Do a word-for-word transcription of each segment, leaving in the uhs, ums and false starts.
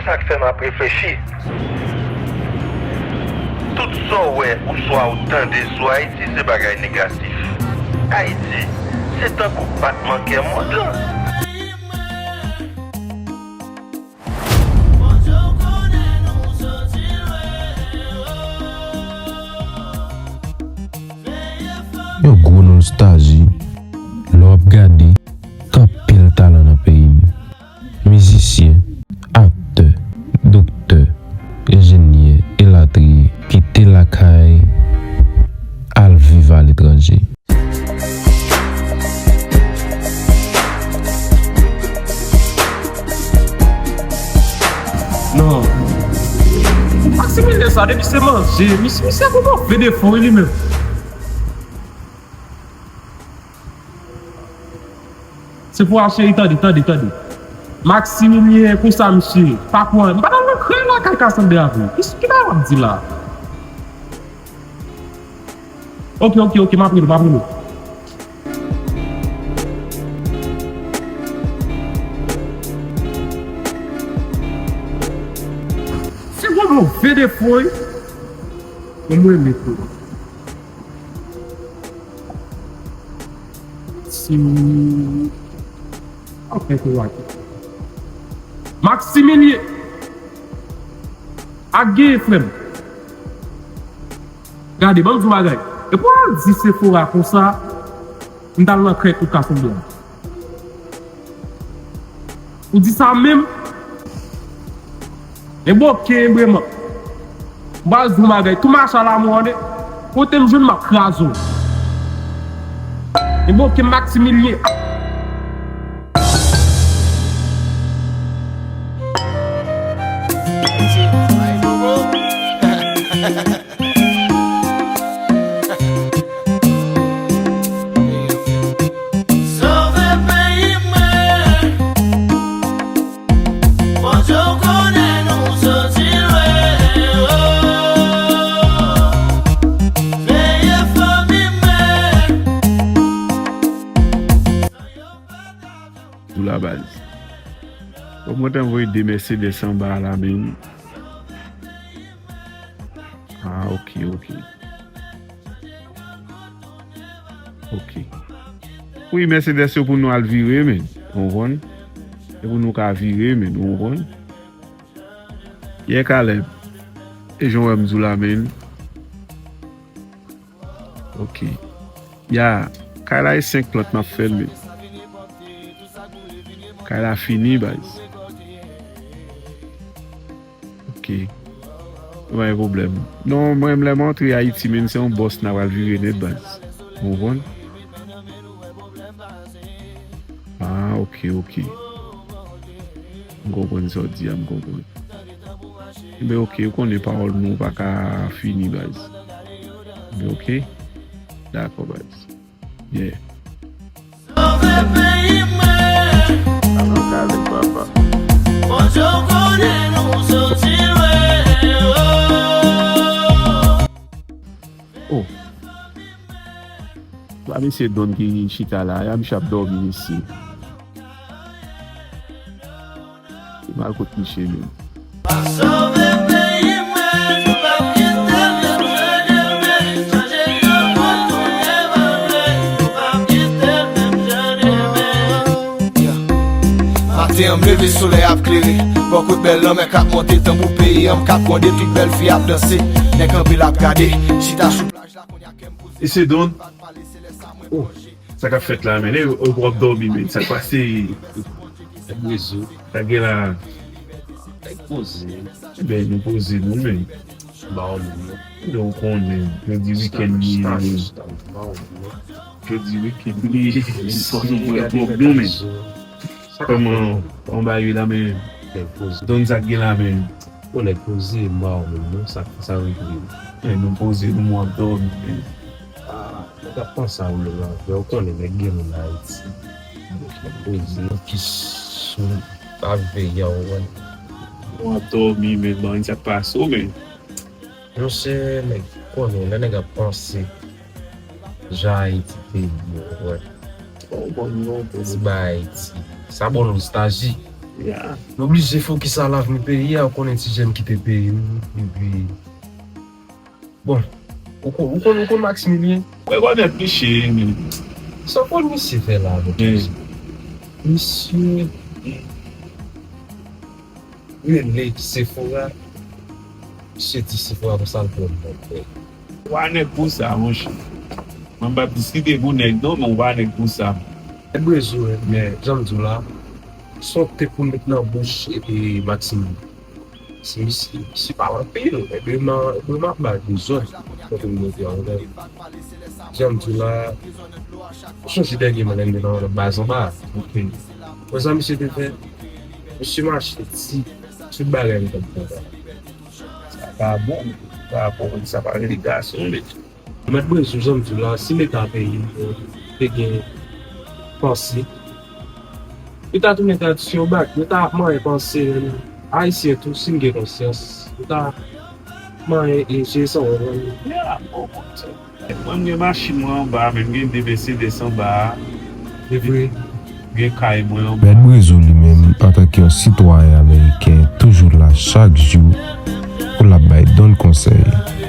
Sa k fè m ap reflechi. Tout sa w wè oswa w tande sou Ayiti se bagay negatif. Ayiti, se tankou batman kè mond lan. Yon gwo nostalji lè w ap gade anpil talan nan peyi m. Mizisyen, aktè, doktè, enjenyè, elatriye, kite lakay, al viv aletranje. Non. Maximilien sa, depi se manje, mis-, misye gon move defo, wi, li menm. Sephora cheri, tande, tande, tande. Maximilien, konsa misye, pa pran, m pa t al nan kre lakay Cassandra vre. Kisa, ki bagay w ap di la? Ok, ok, ok, m ap rele w, m ap rele w. Se gon move defo, wi. Mwen, mwen met ou. Si. Ok, ok, ok. Maximilien. Ak gen frè m. Gade, ban m di w bagay. Epi w al di Sephora konsa, m t al nan krèk ou Cassandra. Ou di sa menm? Enben oke, enben man. M pral di w bagay. Tou mache a la mò, kote m jwenn m ap kraze w. Enben oke, Maximilien. Sove peyi mwen. Bondye, ou konnen nou soti lwen, oh. Veye fanmi mwen. Ou la baz. Bon, mwen te voye de Mercedes anba la, men. Ah, ok, ok. Ok. Wi, Mercedes yo pou nou al vire, men. Ou konprann? E pou nou ka vire, men. Ou konprann? Yeah, Caleb. E jan w wè m di w la, men. Ok. Ya, kay la e senk plant m ap fè l, men. Kay la fini, baz. Ok. Pa gen pwoblèm. Non, mwen, lè m antre Ayiti, men, se yon bòs n a pral vire nèt, baz. Ou konprann? Ah, ok, ok. M konprann sa w di a, m konprann. Enben, ok, ou konnen pawòl nou pa ka fini, baz. Enben, ok. Dakò, baz. Yeah. Sove peyi mwen. Alò, gade, papa. Bondye, ou konnen nou soti lwen, oh. Oh. Ba mesye Don ki chita la, ya misye ap dòmi, mesye. Mal kot misye menm. Sove peyi mwen, nou p ap kite l, nou jere men, chanje yon kout tounen vre, nou p ap kite l, menm jan demen. Yeah. Maten an m leve, solèy ap klere. Bò kot bèl lanmè k ap monte, tanbou peyi an m k ap gwonde, tout bèl fi ap danse. Nèg kanpe l ap gade, chita sou plaj la, kounye a kè m poze. Mesye Don. Oh. Sa k ap fèt la, men? E, e, w ap dòmi, men. Sa k pase? Nèg rezo. Sa gen la? Nèg poze. Enben, nou poze nou, men. Ba w moun, non. Men w konnen, jodi wikenn li ye, men. Ba w moun, non. Jodi wikenn li ye. Fò nou pran pwòp nou, men. Kòman, kòman bagay yo la, men? Nèg poze. Don, sa k gen la, men? Bon, nèg poze, m ba w moun, non. Sa, sa regle. Men nou poze, nou, men w ap dòmi, men. Ah, nèg ap panse a ou la. Men w konnen nèg gen moun Ayiti. Nèg poze. Ki sou pa veye a, w wè. Bon, w ap dòmi, men ban sa k pase w, men. Monchè, nèg konnen, lè nèg ap panse jan Ayiti te ye, w wè. Bon, bon, non, bon. Ti bay Ayiti. Sa bon nostalji. Nou oblije fokis a lavni peyi a, ou konnen ti jèn kite peyi m, epi, bon, ou kon-, ou konn, ou konn Maximilien? Mwen konnen misye, men. Sa w konn misye fè la, men? Misye rele Sephora. Misye di Sephora konsa l pran l nan kè. Ou pa nèg pou sa, monchè. Mwen m p ap diskite pou nèg non, men ou pa nèg pou sa. Mèt Brezou, men jan m di w la, se yon te pou met nan bouch, e, Maxime. Se misye, misye pale anpil, epi m, epi m ap bay dezòd nan kominote an, jan m di w la, ou sonje dènyèman lè m te nan lòt baz anba a. Wè sa misye te fè? Misye mache di tout bagay m t ap fè la. Sa pa bon, sa pa bon, sa pa rele gason, mesye. Mèt Brezou, jan m di w la, si Leta peyi m te gen panse, yo ta tounen tradisyon bak, yo ta ap manyen panse, menm Ayisyen tou, si n gen konsyans, yo ta manyen e jeye san wè, menm. Yeah, bon, bon, mwen, m gen machin mwen anba, men m gen de Mercedes anba a. Se vre. M gen kay mwen anba. Mèt Brezou li menm, antanke yon sitwayen ameriken, toujou la chak jou pou l ap bay Don konsèy.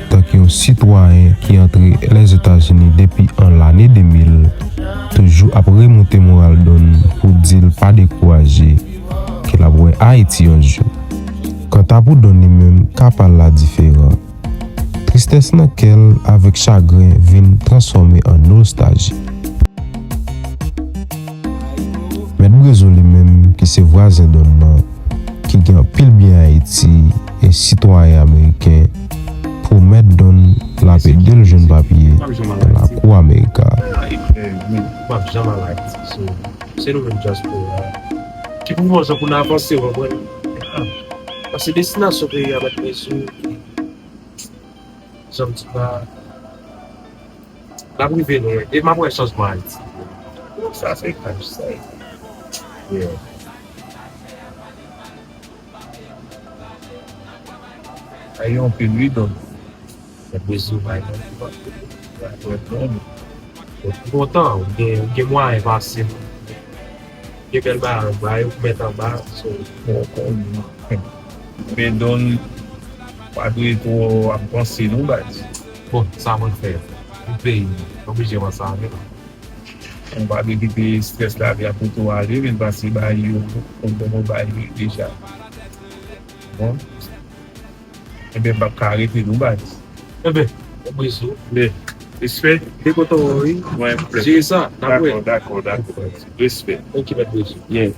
Antanke yon sitwayen ki antre Lèzetazini depi an lane de mil, toujou ap remonte moral Don pou di l pa dekouraje, ke l ap wè Ayiti yon jou. Kanta pou Don li menm, ka pa l la diferan. Tristès nan kè l avèk chagren vin transfòme an nostalji. Mèt Brezou li menm, ki se vwazen Don nan, ki gen anpil byen Ayiti e sitwayen ameriken, pwomèt Don l ap ede l jwenn papye nan lakou Amerika. M p ap janm al Ayiti, so, se nou menm dyaspora a ki pou fè yon jan pou n avanse, w konprann? Paske destinasyon peyi a, Mèt Brezou, jan m di w la, l ap rive lwen. E m ap wè chanjman Ayiti. Sa se kaj sa ye. Yeah. Ay, anpil wi, Don. Mèt Brezou bay nan. Bay nan. Bon, m kontan, ou gen, ou gen mwayen pase m. Gen bèl bagay anba, yo pou mèt anba, so. Bon, konnen. Men Don pa dwe twò ap panse non, baz. Bon, sa mwen fè? Pou peyi m, oblije panse avè l. Ou pa dwe kite estrès lavi a pote w ale, men pase bay yo, konn bon bay yo deja. Bon. Enben, m p ap ka rete non, baz. Enben, Mèt Brezou. Men, respè. De kote w ye, wi. Mwen, m plè. Jere sa, n ap wè. Dakò, dakò, dakò. Respè. Ok, Mèt Brezou. Yeah.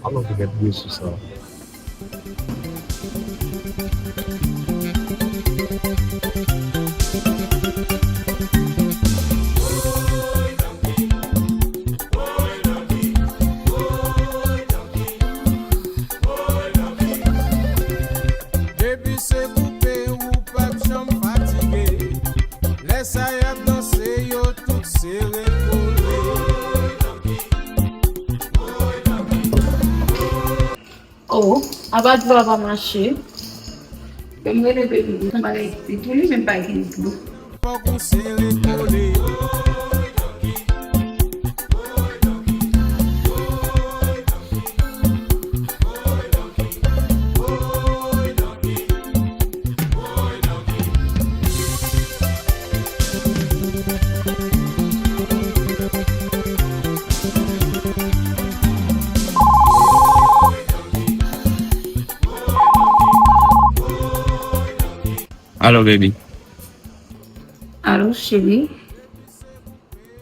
Alò, Mèt Brezou sa. Depi se koupe, ou p ap janm fatige. Lè sa y ap danse, yo tout sere kole. Oh, apa dlo a pa mache? Fè m rele baby m, yon bagay ki te tou li menm pa gen dlo. Fòk ou sere kole. Alo, baby. Alo, cheri.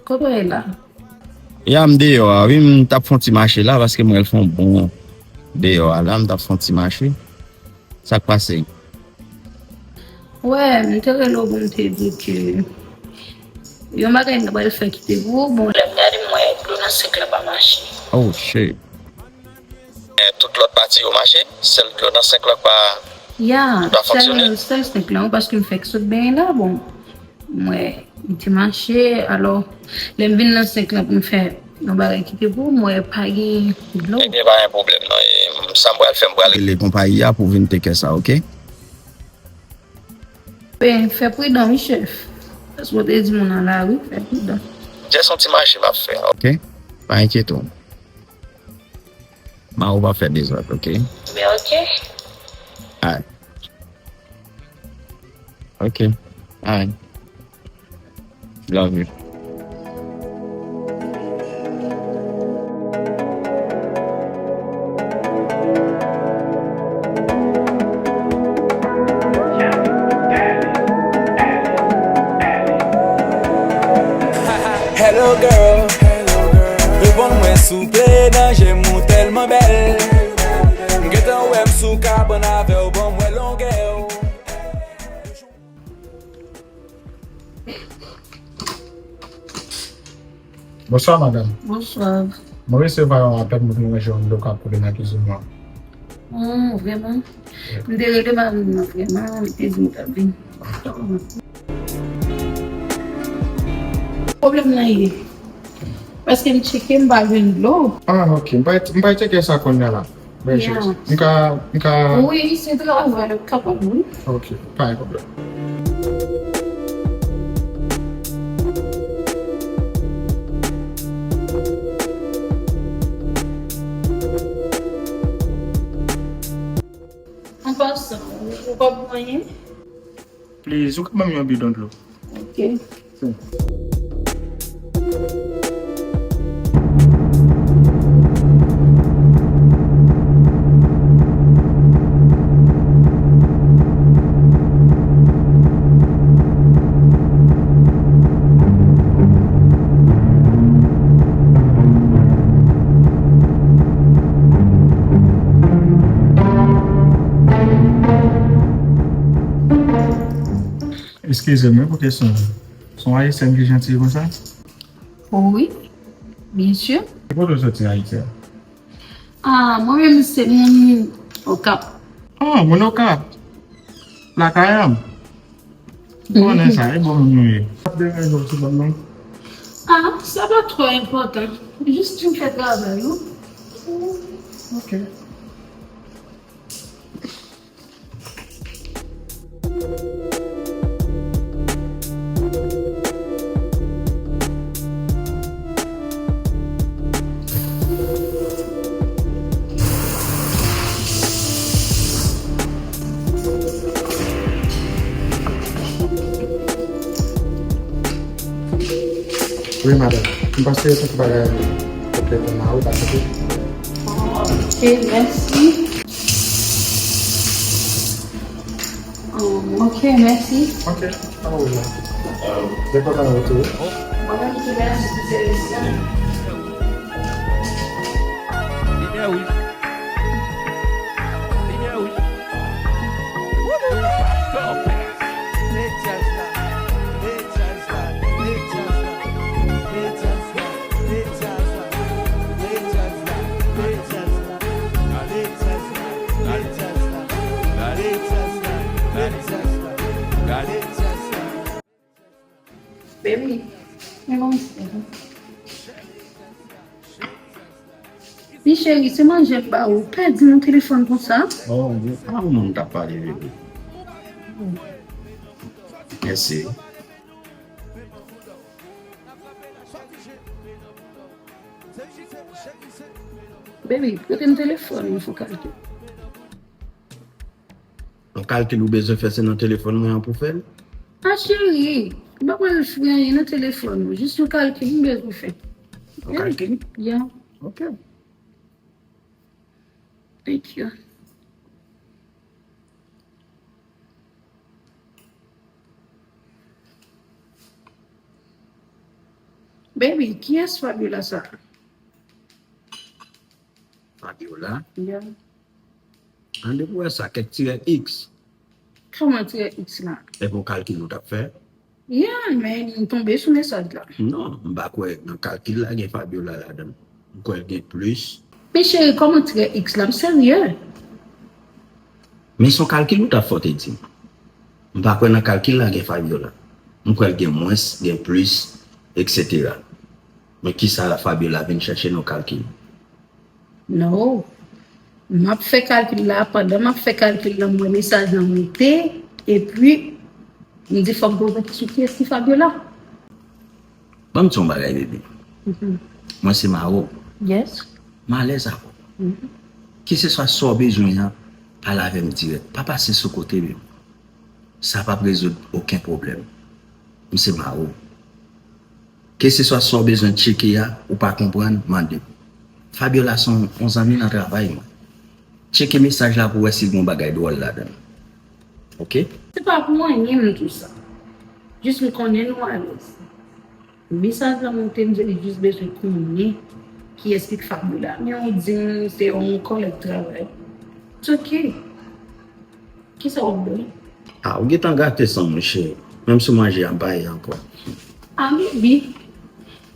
Kote w ye la? Ya, m deyò a, wi, m t ap fè yon ti mache la, paske m wè l fè yon bon deyò a la, m t ap fè yon ti mache. Sa k pase? Wè, m te rele w pou m te di ke yon bagay m ta pral fè ki te pou ou, bon, lè m gade m wè dlo nan senk lan pa mache. Oh, shit. Men tout lòt pati yo mache, sèl dlo nan senk lan pa, ya, pa fonksyone? Sèl, sèl senk lan, wi, paske m fèk sot benyen la, bon. M wè, m te mache, alò, lè m vin nan senk lan pou m fè yon bagay ki te pou m, m wè pa gen dlo. Ebyen, pa gen pwoblèm non. E, m, sa m pral fè, m pral rele konpayi a pou vin teke sa, oke? Ben, fè pridan, wi, chèf. Paske w te di moun nan lari, fè pridan. Jès yon ti mache m ap fè, oke? Pa enkyete w. Mawou pa fè dezòd, ok? Men ok. Alright. Ok. Alright. Love you. Hello girl, reponn mwen souple, nan je m ou tèlman bèl. M gentan wè m sou kabann avè w, ban m wè longè w. Bonswa, madanm. Bonswa. Mwen resevwa yon apèl, mwen te wè yon dlo k ap koule nan kizin mwen. Hmm, vrèman? Wi. M te rele madanm nan, vrèman, li te di m t ap vini. Pwoblèm nan ye? Paske m tcheke, m pa jwenn dlo. Ah, ok. M pa, m pa tcheke sa kounye a la. Bèl chèz. M ka, m ka... Wi, se travay, ou kapab, wi. Ok, pa gen pwoblèm. An pasan, ou, ou p ap bwè anyen? Please, ou ka ban m yon bidon dlo? Ok. Eskize m wi pou kesyon an. Se yon Ayisyèn ki jantiy konsa? Wi, byen si. E kote w soti Ayiti a? Ah, mwen menm se moun Okap. Ah, moun Okap. Lakay an. M konnen sa, e bon moun nou ye. M ap deranje w sou bòn nan? Ah, sa pa twò enpòtan. Jis vin fè travay ou. Ok. Wi, madanm. M panse tout bagay konplète nan wout, pa soti. Ok, mèsi. Um, ok, mèsi. Ok, pa pwoblèm. Depi w ta retounen. Mwen menm tou, mèsi pou sèvis la. Limyè wi. Limyè wi. Baby, men kòman se? Wi, cheri, se manje m ba ou. Pèdi nan telefòn konsa. Oh, a moun t ap pale, bebe. Mèsi. Baby, prete m telefòn mwen, fò kalkil. Yon kalkil ou bezwen fè, se nan telefòn mwen an pou fè l? Ah, cheri, m pa pral fè anyen nan telefòn ou. Jis yon kalkil m bezwen fè. Yon kalkil? Yeah. Ok. Thank you. Baby, kiyès Fabiola sa? Fabiola? Yeah. An depi w wè sa, kèk tirè X. Kòman tirè X la? E pou kalkil ou t ap fè? Yeah, men m tonbe sou mesaj la. Non, m pa kwè nan kalkil la gen Fabiola ladan l. M kwè l gen plis. Men cheri, kòman tirè X la? M serye. Men se yon kalkil ou t ap fè, w te di m. M pa kwè nan kalkil la gen Fabiola. M kwè l gen mwens, gen plis, et cetera. Men kisa Fabiola vin chèche nan kalkil? No. M ap fè kalkil la, pandan m ap fè kalkil la, m wè mesaj lan monte, epi m di fò m poze w kesyon, kiyès ki Fabiola? Ban m di w yon bagay, bebe. Mhm. Mwen se mari w. Yes. M alèz avè w. Mhm. Keseswa sa w bezwen an, pale avè m dirèk. Pa pase sou kote m. Sa p ap rezoud okenn pwoblèm. M se mari w. Keseswa sa w bezwen tcheke a, ou pa konprann, mande m. Fabiola se yon, yon zanmi nan travay mwen. Tcheke mesaj la pou w wè si gen yon bagay dwòl ladan l. Oke? Se pa pou anyen m di w sa. Jis m konnen nou alèz. Mesaj la monte, m di li jis bezwen konnen kiyès ki Fabiola. Men ou di m se yon kòlèg travay. It's ok. Kisa w ap bwè? Ah, ou gentan gate san mwen, cheri. Menm si w manje a, m pa ye ankò. Ah, baby.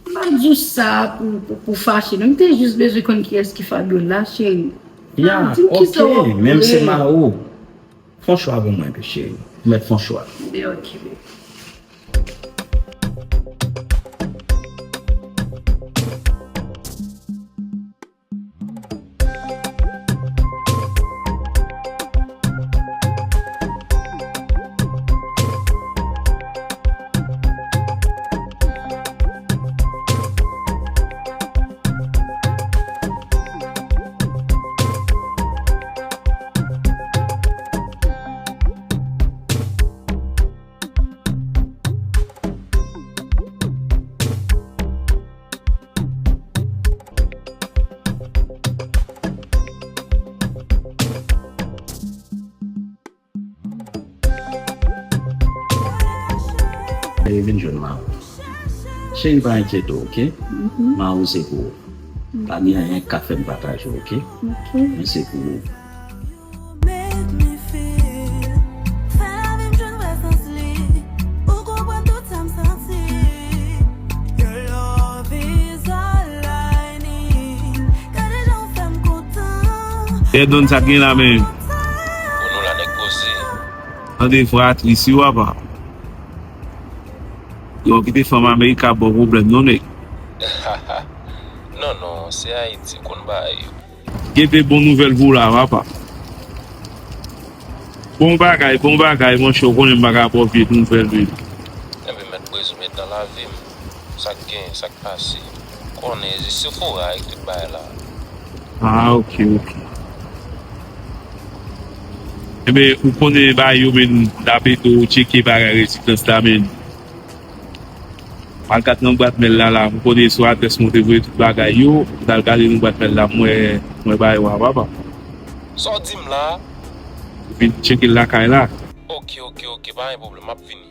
M pa di w sa pou, pou, pou fache, non. M te jis bezwen konn kiyès ki Fabiola, cheri. Ah, di m kisa w ap bwè. Ya, ok, menm si m a ou. Fè yon chwa pou mwen, cheri. Ou mèt fè yon chwa. Ebyen, ok, baby. E vin jwenn mari w. Cheri, pa enkyete w, oke? Mhm. Mari w se pou ou. Pa gen anyen k ka fè m pataje w, oke? Oke. Men se pou ou. Edon, sa k gen la, men? Pou nou la, nèg poze. Tande fratri, si w apa. Yo kite fanm Amerik ap ba w pwoblèm, non, nèg. Non, non, se Ayiti konn bagay yo. Gen de bon nouvèl pou w la, papa. Bon bagay, bon bagay, monchè, w konnen m pa ka ba w vye nouvèl, wi. Enben, mèt prezime nan lavi m. Sa k gen, sa k pase. Konnen, se Sephora ak tout bagay la. Ah, ok, ok. Enben, ou konnen bagay yo, men, n ap ede w tcheke bagay rezidans la, men. M al gad nan bwat mèl la, la, m konnen sou adrès mwen te voye tout bagay yo, m t al gade nan bwat mèl la, m wè, m wè bagay yo a papa. Sa w di m la? Vin tcheke l lakay la. Ok, ok, ok, pa gen pwoblèm, m ap vini.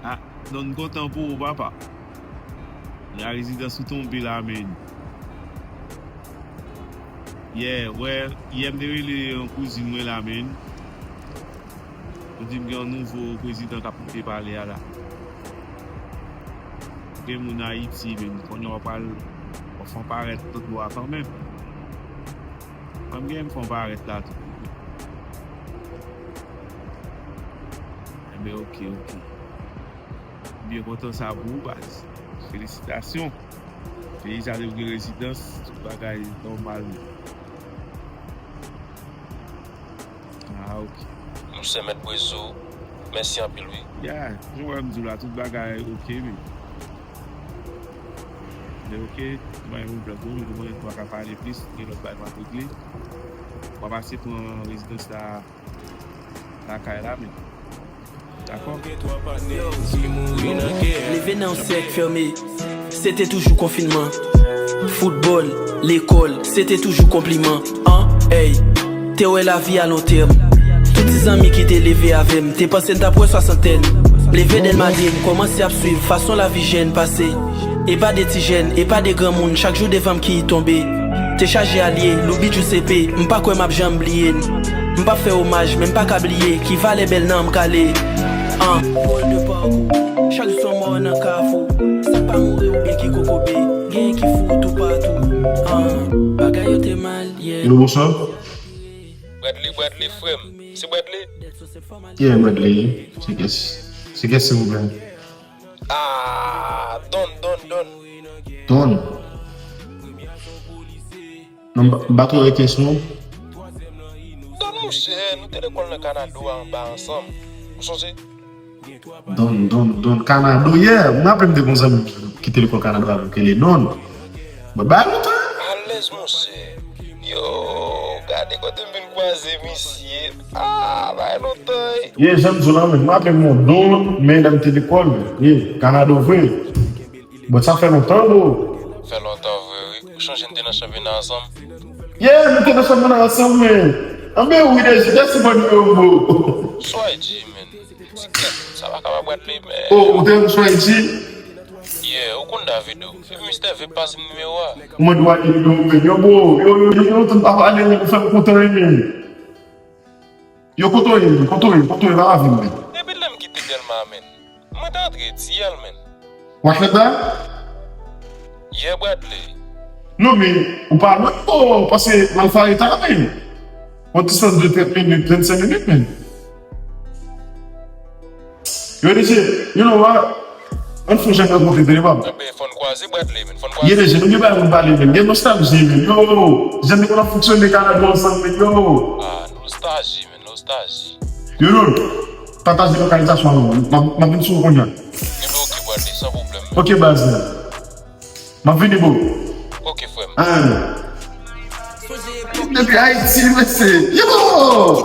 Ah, donn kontan pou ou, papa. La rezidans ou tonbe la, men. Yè, wè, yè m te rele yon kouzin mwen la, men. Yo di m gen yon nouvo prezidan k ap monte palè a la. Gen moun Ayiti, men, kounye a w ap al, w ap fè yon parèt lòt bò a kanmenm. Mwen, m gen m fè yon parèt la tou. Enben, ok, ok. M byen kontan sa pou ou, baz. Felisitasyon. Peyi sa dwe gen rezidans, tout bagay nòmal. Ah, ok. Monchè, mèt Bwezo, mèsi anpil, wi. Ya, jan w wè m di w la, tout bagay ok, men. Men ok, mwen yon blòk, bon, mwen pa ka pale plis, gen lòt bagay m ap regle. Mwen pase pran rezidans la lakay la, men. Dakò? Leve nan yon syèk fèmen, se te toujou konfinman. Foutbòl, lekòl, se te toujou konpliman. An, ey, te wè lavi a lon tèm. Tout ti zanmi ki te leve avè m, te panse n t ap wè swasantèn. Leve Dèlmadye, m kòmanse ap swiv fason lavi jèn pase. E pa de ti jèn, e pa de granmoun, chak jou devan m ki tonbe. Te chaje alye, Loubidjou C P, m pa kwè m ap janm bliye n. M p ap fè omaj, men m pa ka bliye ki valè bèl nanm kale. An. Drôle de parcours, chak jou se yon mò nan kafou. Sa k pa mouri oubyen ki kokobe, genyen ki fou toupatou. An. Bagay yo te mal, yeah. Hello, bonsoir. Bradley, Bradley, frè m. Se Bradley? Yeah, Bradley. Se kès, se kès, silvouplè? Ah, Don, Don, Don. Don? Non, m pa, m pa twò wè kèsyon an. Don, monchè, nou te lekòl nan Kanado a anba ansanm. Ou sonje? Don, Don, Don, Kanado, yeah. M raple m te gon zanmi ki te lekòl Kanado avè m, ki rele Don. Mwen ba lontan. Alèz, monchè. Yo, gade kote m vin kwaze misye. Ah, bay lontan, wi. Ye, jan m di w la, men, m raple m yon don, men lè m te lekòl, ye, Kanada vre. Bon, sa fè lontan, bro. Fè lontan vre, wi. Ou chonje n te nan chanpyona ansanm? Ye, nou te nan chanpyona ansanm, men. Anben, wi, de, de, si bon nimewo, bro. Sou I G, men. Ti kèt, sa pa kapab rate li, men. Oh, ou te sou I G? Yeah, ou konn Davido. Epi Mistè V pase m nimewo a. Ou mande w a nimewo, men. Yo, bro, yo, yo, yo, yo, tann pa pale, men, ou fè m kontan, wi, men. Yo, kote w ye, men? Kote w ye, kote w ye, pa vin, men. Depi lè m kite Dèlma, men. Mwen te antre Etiyèl, men. W a fè sa? Yeah, Bradley. Non, men, ou pa lwen, bro, paske m al Farita, men. Yon distans de trant minit, vennsenk minit, men. Yo, D J, you know what? Ann fè yon jan rankontre tande, papa. Anben, fò n kwaze, Bradley, men. Fò n kwaze. Ye, D J, nou gen bagay pou n pale, men. Gen nostalji, men. Yo, jan nou te konn ap fonksyone Kanada ansanm, men, yo. Ah, nostalji, men, nostalji. Yo, Lul, pataje lokalizasyon an, m ap, m ap vin sou ou kounye a. Ebyen, oke, Bradley, san pwoblèm. Oke, baz, men. M ap vini, bro. Oke, frè m. Ah. Depi Ayiti, mesye. Yo!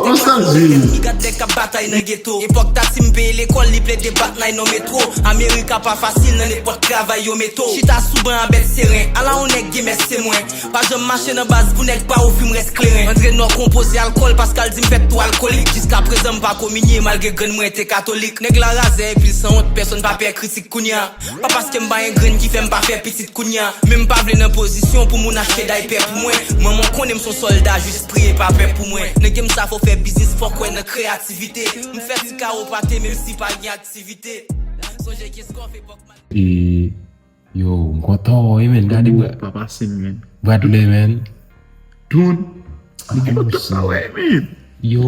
Nostalji. Ki gad nèg k ap batay nan geto. Epòk Tati m peye lekòl, li plede bat nay nan metwo. Amerika pa fasil nan nenpòt travay yo meto. Chita sou ban a bèt seren. Ala yon nèg gen mès se mwen. Pa janm mache nan baz pou nèg pa ofri m rès kleren. Andre Nò konpoze alkòl, Paskal di m fèt tou alkolik. Jiska prezan m pa kominye malgre grann mwen te katolik. Nèg la razè epi l sanwont, pèsonn pa pè kritik kounye a. Pa paske m pa yon grenn ki fè m pa fè pitit kounye a. Men m pa vle nan pozisyon pou moun achte daypè pou mwen. Manman w konnen m s on sòlda, jis priye pa pè pou mwen. Nan game sa fò fè biznis, fò kwè nan kreyativite. M fè ti kawo pate menm si pa gen aktivite. Sonje Kenskòf epòk mal. E, yo, m kontan wè w, men. Gade, bra- pa pase m, men. Bradley, men. Doun. Ay, yo, monchè. Sa wè, men. Yo.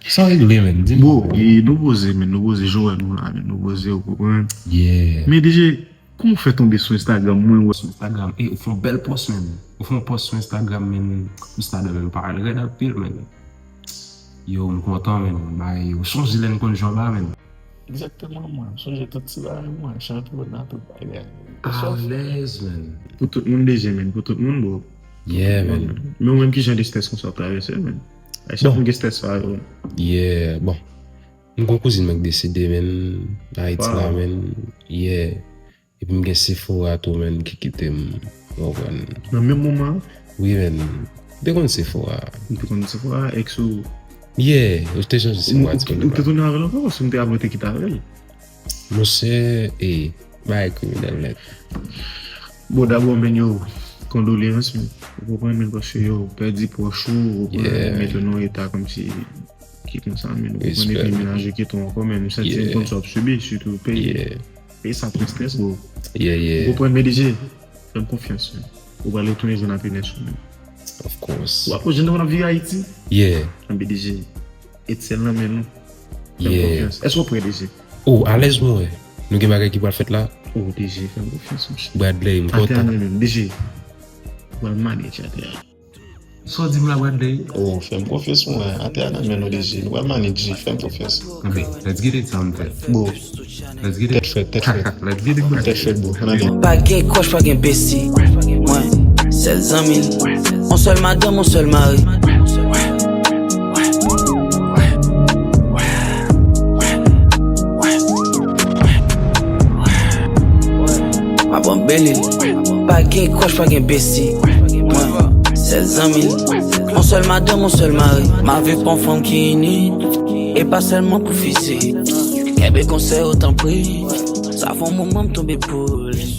Sa w regle, men? Di m. Bon, e, nou poze, men. Nou poze, Joel, nou la, men. Nou poze, ou konprann? Yeah. Men, D J, kòman w fè tonbe sou Instagram? Mwen wè. Sou Instagram. E, ou fè yon bèl pòs, men. Ou fè yon pòs sou Instagram, men. Instagram, men, parèt rèd anpil, men. Yo, m kontan, men. Bay, ou sonje lè n konn jwe anba, men. Egzakteman, mwen. M sonje tout ti bagay mwen, chanpyona, tout bagay. Alèz, man. Pou tout moun deja, man. Pou tout moun, bro. Yeah, man. Men ou menm, ki jan de strès konsa w ap travèse, man? Ayisyen konn gen strès sa yo. Yeah, bon. M gon kouzin mwen k desede, man. Ayiti la, man. Yeah. Epi m gen Sephora tou, man, ki kite m, w konprann. Nan menm moman an? Wi, man. M te konn Sephora. M te konn Sephora, ex ou? Yeah, yo te chanje Sephora ti pèp. Ou te tounen avè l ankò, paske m te ap rete kite avè l. Monchè, e, bagay kriminèl nèt. Bon, dabò, man, yo, kondoleyans, man. Ou konprann, man, paske yo pèdi pwòch ou, ou konprann, mete w nan yon eta kòmsi ki konsa, man. Ou konprann, epi menaj ou kite w ankò, man. M santi m konn sa w ap sibi, sitou peyi. Peyi sa twò strès, bro. Ou konprann, men D J, fè m konfyans, man. Ou pral retounen jwenn happiness ou, man. Of course. W ap jwenn nan w ap viv Ayiti? Yeah. Anben D J, Etsyèl nan men nou. Fè m konfyans. Èske w prè, D J? Oh, alèz mwen wè. Nou gen bagay ki pral fèt la. Oh, D J, fè m konfyans, monchè. Bradley, m kontan. Atè a nan men m, D J. W al manage atè a. Sa w di m la, Bradley? Oh, fè m konfyans, mwen. Atè a nan men nou, D J. Nou pral manage, fè m konfyans. Anben, let's get it, sa m fè. Bon. Let's get it. Tèt frèt, tèt frèt. Let's get it, bro. Tèt frèt, bro. Ann ale. Pa gen kòch, pa gen besi. Mwen, sèl zanmi l. On sèl madanm, on sèl mari. M ap anbeli l. Pa gen kòch, pa gen besi. Mwen, sèl zanmi l. On sèl madanm, on sèl mari. M avèk yon fanm ki inik. E pa sèlman pou fizik. Kenbe konsèy ou tanpri. Sa fè yon moman m tonbe pou li.